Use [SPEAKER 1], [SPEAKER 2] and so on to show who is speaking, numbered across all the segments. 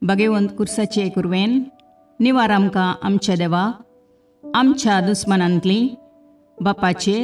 [SPEAKER 1] भगेवंत कुर्साचे कुरवेन निवार आमकां आमच्या देवा आमच्या दुस्मनांतली बापाचे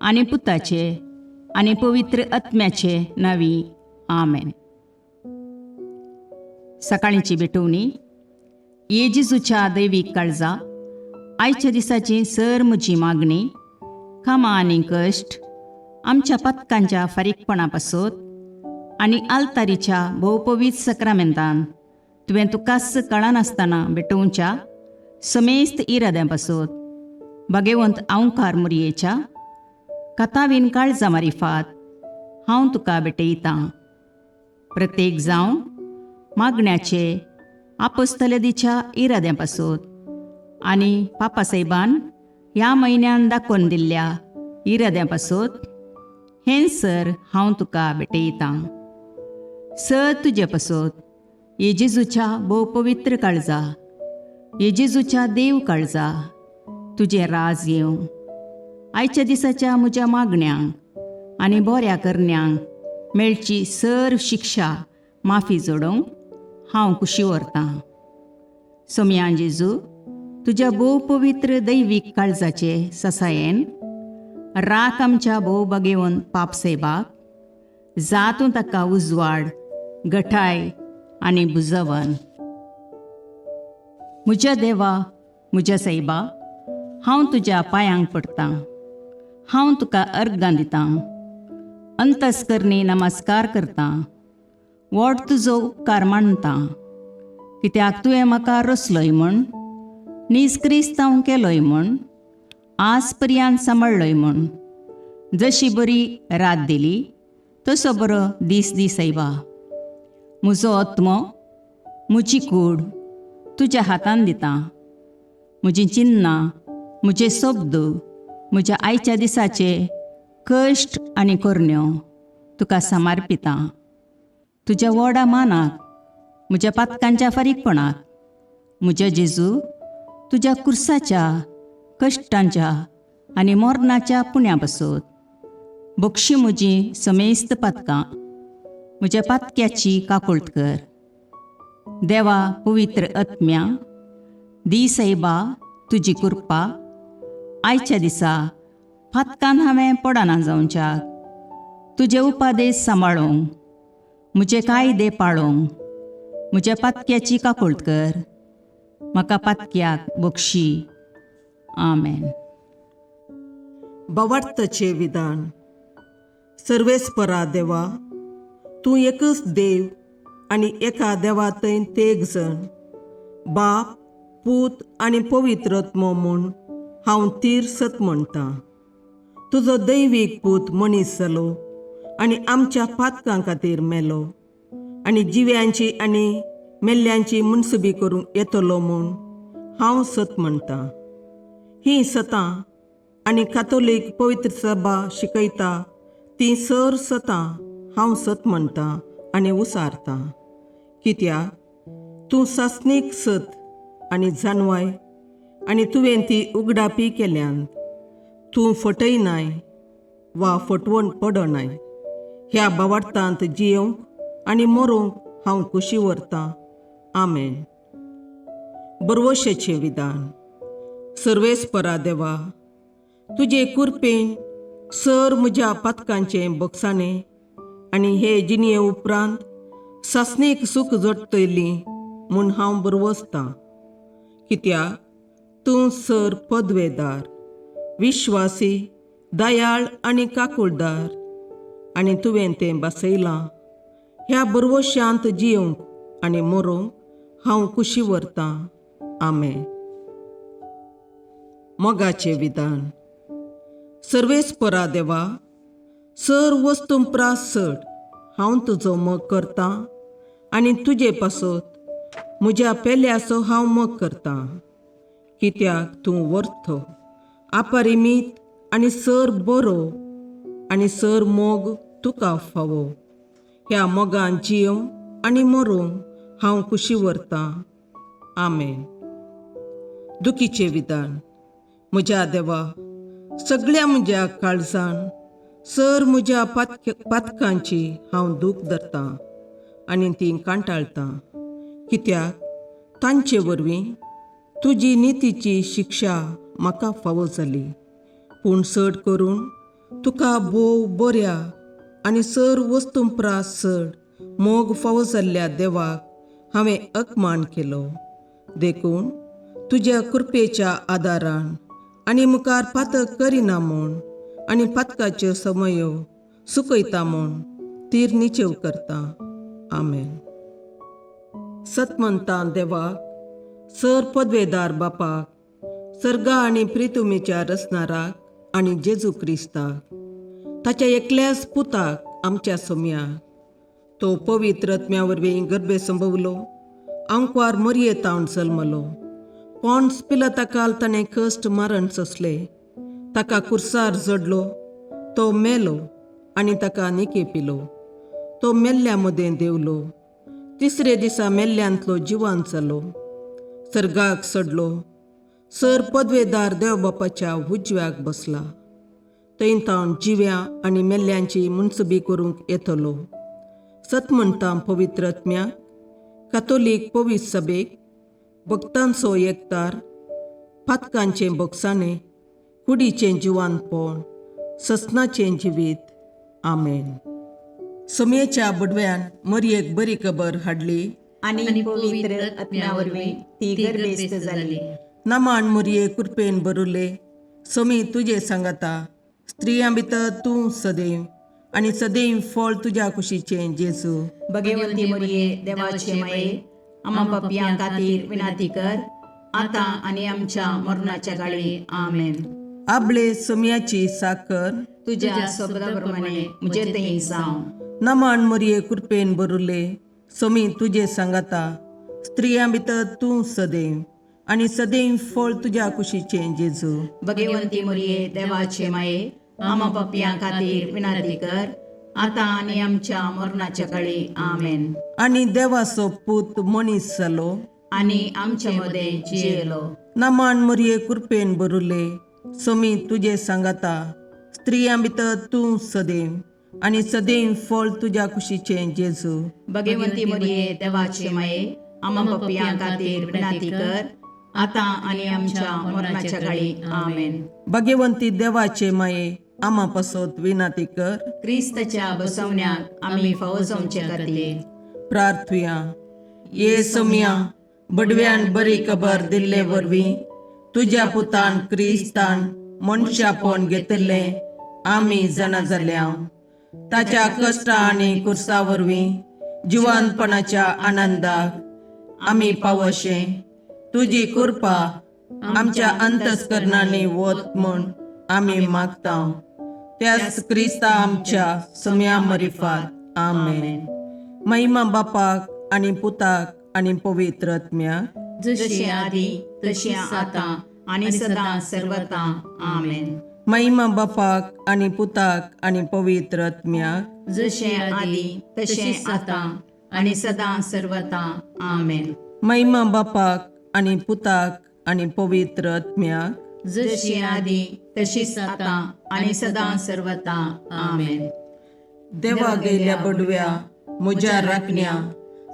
[SPEAKER 1] आनी पुताचे आनी पवित्र आत्म्याचे नावी. आमेन. सकाळींची भेटवणी. ये जेजूच्या दैवीक काळजा, आयच्या दिसाची सर म्हजी मागणी, कामां आनी कश्ट आमच्या पथकांच्या फारीकपणा पासत आनी आल्तारीच्या भोवपवीत सक्रामेंतान तुवें तुकाच कळनासतना भेटोवच्या समेस्त इराद्यां पासत भगेवंत आंवकार मुरयेच्या कथावीन काळजा मारिफात हांव तुका भेटयतां. प्रत्येक जावं मागण्याचे आपस्तलदीच्या इराद्यां पासत आनी पापासाहेबान ह्या म्हयन्यान दाखोवन दिल्ल्या इराद्यां पासत हें सर हांव तुका भेटयतां. सर तुजे पासत ये जेजूच्या भोव पवित्र काळजा, ये जेजूच्या देव काळजा, तुजें राज येवं. आयच्या दिसाच्या म्हज्या मागण्यांक आनी बऱ्या करण्यांक मेळची सर शिक्षा माफी जोडोवंक हांव कुशी व्हरतां. सोमया जेजू, तुज्या भोव पवित्र दैवीक काळजाचे ससायेन राख आमच्या भोव बगेवन पाप सेबाक, जातूं ताका उजवाड, गठाय आनी बुजवन. म्हज्या देवा, म्हज्या सायबा, हांव तुज्या पांयांक पडटां. हांव तुका अर्गां दितां, अंतस्करणी नमस्कार करतां, व्हड तुजो उपकार मानतां, कित्याक तुवें म्हाका रचलोय म्हूण, नीज क्रिस्तांव केलोय म्हूण, आज पर्यंत सांबाळ्ळोय म्हूण. जशी बरी रात दिली तसो बरो दीस दी सायबा. म्हजो आत्मो, म्हजी कूड तुज्या हातान दितां. म्हजीं चिन्नां, म्हजे शब्द, म्हज्या आयच्या दिसाचे कश्ट आनी करण्यो तुका समर्पितां. तुज्या व्हडा मानाक, म्हज्या पातकांच्या फारीकपणाक, म्हज्या जेजू, तुज्या कुर्साच्या कश्टांच्या आनी मरणाच्या पुण्या पासत बक्षी म्हजी समेस्त पातकां. म्हज्या पातक्याची काकुळट कर. देवा पवित्र आत्म्या, दी सायबा तुजी कृपा आयच्या दिसा पातकान हांवें पडना जावच्याक, तुजे उपादेश सांबाळूंक, म्हजे कायदे पाळूंक म्हज्या पातक्याची काकुळट कर. म्हाका पातक्याक बक्षी. आमेन.
[SPEAKER 2] भावार्थाचें विधान. सर्वेस्परा देवा, तूं एकच देव आनी एका देवा थंय तेग जण, बाप, पूत आनी पवित्र आत्मो म्हूण हांव तीर सत म्हणटां. तुजो दैवीक पूत मनीस जालो आनी आमच्या पातकां खातीर मेलो आनी जिव्यांची आनी मेल्ल्यांची मुनसुबी करूंक येतलो म्हूण हांव सत म्हणटां. हीं सतां आनी कातोलीक पवित्र सभा शिकयता ती सर सतां हांव सत म्हणटां आनी उसारतां, कित्याक तूं सासणीक सत आनी जानवाय आनी तुवें ती उगडापी केल्यान. तूं फटयनाय वा फटवण पडनाय. ह्या भावार्थांत जियोवंक आनी मरूंक हांव कुशी व्हरतां. आमेन. बरवशेचें विधान. सर्वेस्परा देवा, तुजे कुरपेन सर म्हज्या पातकांचें बक्षाणें आनी हे जिणये उपरांत सासणीक सूख जोडटली म्हूण हांव बरवसतां, कित्याक तूं सर पदवेदार, विश्वासी, दयाळ आनी काकुळदार आनी तुवें तें बसयलां. ह्या बरवशांत जियोवंक आनी मरूंक हांव कुशी व्हरतां. आमेन. मोगाचें विधान. सर्वेस्परा देवा, सर वस्तूं प्रास चड हांव तुजो मोग करतां आनी तुजे पासत म्हज्या पेल्याचो हांव मोग करतां, कित्याक तूं वर्थ, अपरिमीत आनी सर बरो आनी सर मोग तुका फावो. ह्या मोगान जियोवंक आनी मरूंक हांव कुशी व्हरतां. आमेन. दुखीचें विधान. म्हज्या देवा, सगळ्या म्हज्या काळजान सर म्हज्या पातकांची हांव दूख धरतां आनी ती कांटाळटां, कित्याक तांचे वरवीं तुजी नितीची शिक्षा म्हाका फावो जाली. पूण चड करून तुका भोव बऱ्या आनी सर वस्तूं प्रास चड मोग फावो जाल्ल्या देवाक हांवें अपमान केलो. देखून तुज्या कृपेच्या आदारान आनी मुखार पातक करिना म्हूण आनी पातकाच्यो समयो सुकयता म्हूण तीर निचेव करता. आमेन. सतमंतां देवाक, सर पदवेदार बापाक, सर्गा आनी प्रितुमेच्या रचणाराक आनी जेजू क्रिस्ताक, ताच्या एकल्याच पुताक आमच्या सोम्याक, तो पवित्र आत्म्या वरवीं गर्भे संभवलो, आंकवार मरये तावन जल्मलो, पॉन्स पिलताकाल ताणें कश्ट मरण सोंसले, ताका कुर्सार जडलो, तो मेलो आनी ताका निके पिलो, तो मेल्ल्या मदें देवलो, तिसरे दिसा मेल्ल्यांतलो जिवान जालो, सर्गाक सडलो, सर पदवेदार देव बापाच्या उजव्याक बसला, थंय तावन जिव्या आनी मेल्ल्यांची मुनसबी करूंक येतलो. सत म्हणटा पवित्र आत्म्याक, कातोलीक पवित्र सभेक, भक्तांचो एकतार, पातकांचें बोगसाणें, कुडीचें जिवानपण, ससनाचें जिवीत. आमेन. सोमयेच्या बडव्यान मरयेक बरी खबर हाडली
[SPEAKER 1] आनी पवित्र आत्म्या वरवीं ती गर्भेस्त जाली.
[SPEAKER 2] नमान मरये कृपेन बरुले, सोमी तुजे सांगाता, स्त्रियां भितर तूं सदैव आनी सदैव फळ तुज्या कुशीचें जेजू.
[SPEAKER 1] भगवंती मरये देवाचे माये, आमा पापयां खातीर विनंती कर, आतां आनी आमच्या मरणाच्या काळी. आमेन.
[SPEAKER 2] आबळे सोमयाची साकर
[SPEAKER 1] तुज्या शब्दा प्रमाणे म्हजे थंय जावं.
[SPEAKER 2] नमान मरये कृपेन बरुले, सोमी तुजे सांगाता, स्त्रियां भितर तूं सदैव आनी सदैव फळ तुज्या कुशीचें जेजू.
[SPEAKER 1] भगवंती मरये देवाचे माये, आमा पापयां खातीर विनंती कर, आतां आनी आमच्या मरणाच्या काळी. आमेन.
[SPEAKER 2] आनी देवाचो पूत मनीस जालो
[SPEAKER 1] आनी आमच्या मदें जियेलो.
[SPEAKER 2] नमान मरये कृपेन बरुले, सोमी तुजे सांगाता, स्त्रियां भितर तूं सदैव आनी सदैव फळ तुज्या कुशीचें जेजू.
[SPEAKER 1] भगवंती मरये देवाचे माये, आमा पापयां खातीर विनंती कर, आतां आनी आमच्या मरणाच्या काळी. आमेन.
[SPEAKER 2] भगवंती देवाचे माये, आमा पासत विनंती कर.
[SPEAKER 1] क्रिस्ताच्या बसवण्याक आमी फावो जावचे खातीर
[SPEAKER 2] प्रार्थुया. ये सोमया, बडव्यान बरी खबर दिल्ले वरवीं तुज्या पुतान क्रिस्तान मनशापण घेतिल्लें आमी जाणा जाल्या. ताच्या कश्टा आनी कुर्सा वरवीं जिवानपणाच्या आनंदाक आमी पावशे तुजी कृपा आमच्या अंतस्करणांनी वत म्हूण आमी मागता. त्याच क्रिस्ता आमच्या सोम्या मरिफात. आमेन. महिमा बापाक आनी पुताक आनी पवित्र आत्म्याक,
[SPEAKER 1] जशी आदी तशी आतां आनी सदां सर्वता. आमेन.
[SPEAKER 2] महिमा बापाक आनी पुताक आनी पवित्र आत्म्याक,
[SPEAKER 1] जशें आदी तशें आतां आनी सदां सर्वता. आमेन.
[SPEAKER 2] महिमा बापाक आनी पुताक आनी पवित्र आत्म्याक,
[SPEAKER 1] जशी आदी तशीच आतां आनी सदां सर्वता. आमेन.
[SPEAKER 2] देवा गेल्या बडव्या म्हज्या राखण्या,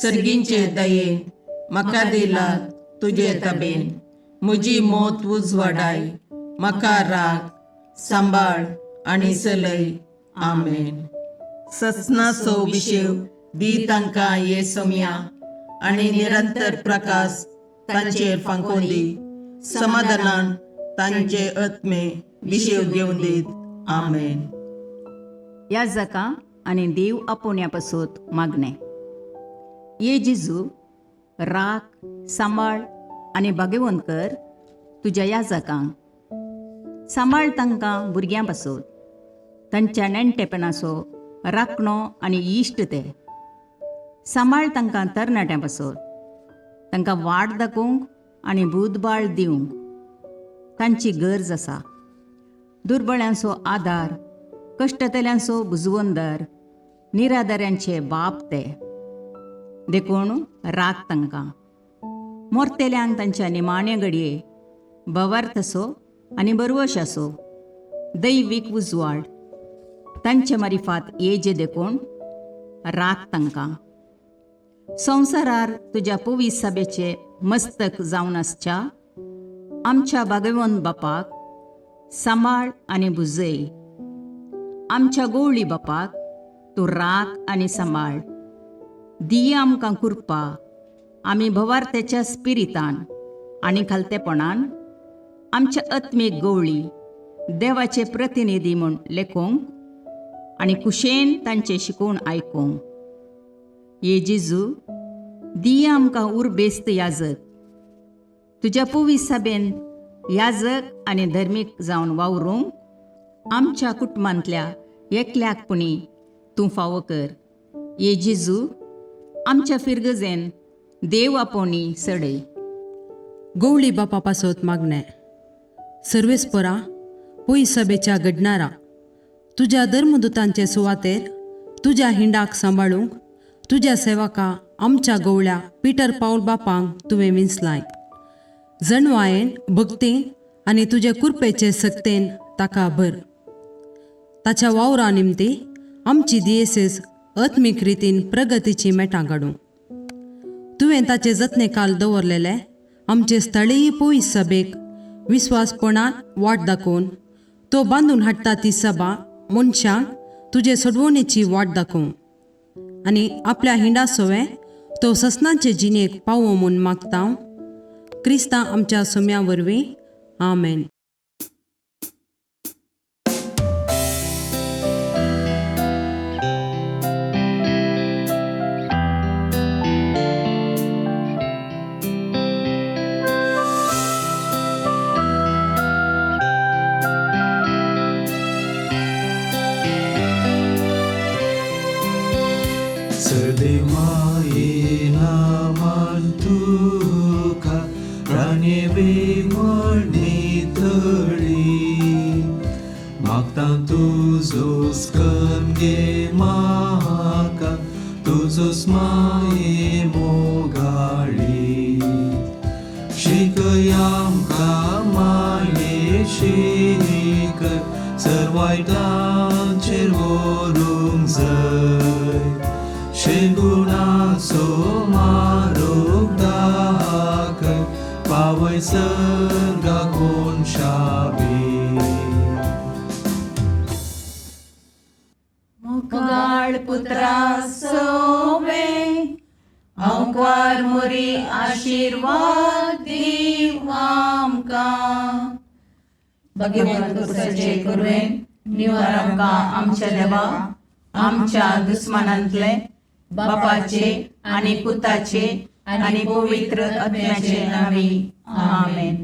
[SPEAKER 2] सर्गींचे दयेन म्हाका दिला तुजे तबेन, म्हजी मोत उजवाडाय, म्हाका राख सांबाळ आनी चलय. आमेन. ससनाचो विशेव दी तांकां ये सोम्या आनी निरंतर प्रकाश तांचेर फांकोवन दी, समाधानान तांचे आत्मे विशेव घेवन दीत. आमेन.
[SPEAKER 1] याजका आनी देव आपोवण्या पासत मागणें. ये जेजू, राख सांबाळ आनी भाग्यवंत कर तुज्या याजकांक, सांबाळ तांकां भुरग्यां पासत, तांच्या नेणटेपणाचो राखणो आनी इश्ट ते. सांबाळ तांकां तरणाट्यां पासत, तांकां वाट दाखोवंक आनी बुदबाळ दिवंक तांची गरज आसा. दुर्बळ्यांचो आदार, कश्टतल्यांचो बुजवंदर, निराधाऱ्यांचे बाप ते. देखून राख तांकां. मोरतेल्यांक तांच्या निमाण्या घडये भवार्थ असो आनी बरवश आसो, दैवीक उजवाड तांचे मारिफात येजे. देखून राख तांकां. संवसारार तुज्या पवित्र सभेचे मस्तक जावन आसच्या आमच्या भागवंत बापाक सांबाळ आनी भुजय. आमच्या गोवळी बापाक तूं राख आनी सांबाळ. दिया आमकां कृपा आमी भवार्थ्याच्या स्पिरितान आनी खालतेपणान आमच्या आत्मीक गवळी देवाचे प्रतिनिधी म्हूण लेखूंक आनी कुशेन तांचे शिकोवन आयकूंक. ये जेजू, दिया आमकां उर्बेस्त याजक, तुज्या पवित्र सभेन याजक आनी धर्मीक जावन वावरूंक आमच्या कुटुंबांतल्या एकल्याक पुणी तूं फावो कर. ये जेजू, आमच्या फिरगजेन देव आपोवणी सडय.
[SPEAKER 3] गवळी बापा पासत मागणें. सर्वेस्परा पय सभेच्या घडणारा तुज्या धर्मदूतांचे सुवातेर तुज्या हिंडाक सांबाळूंक तुज्या सेवका आमच्या गवळ्या पिटर पावल बापांक तुवें विंचलाय. जणवायेन भक्तीन आनी तुजे कुरपेचे सक्तेन ताका भर. ताच्या वावरा निमती आमची दियेसेस आत्मीक रितीन प्रगतीची मेटां काडूं. तुवें ताचे जतने काल दवरलेले आमचे स्थळीय पयस सभेक विस्वासपणान वाट दाखोवन तो बांदून हाडटा ती सभा मनशांक तुजे सोडवणेची वाट दाखोवं आनी आपल्या हिंडा सोवे तो ससनाचे जिणेक पावो म्हूण मागता. क्रिस्ता आमच्या सोम्या वरवीं. आमेन.
[SPEAKER 1] मोगाळ पुत्रा सोवे अंकार मोरी आशीर्वाद दीव आमकां. भगवंत पुरुषाचे कुरवेन निवार आमकां आमच्या देवा आमच्या दुस्मानांतले बापाचे आनी पुताचे आनी पवित्र आत्म्याचे नांवी. आमेन.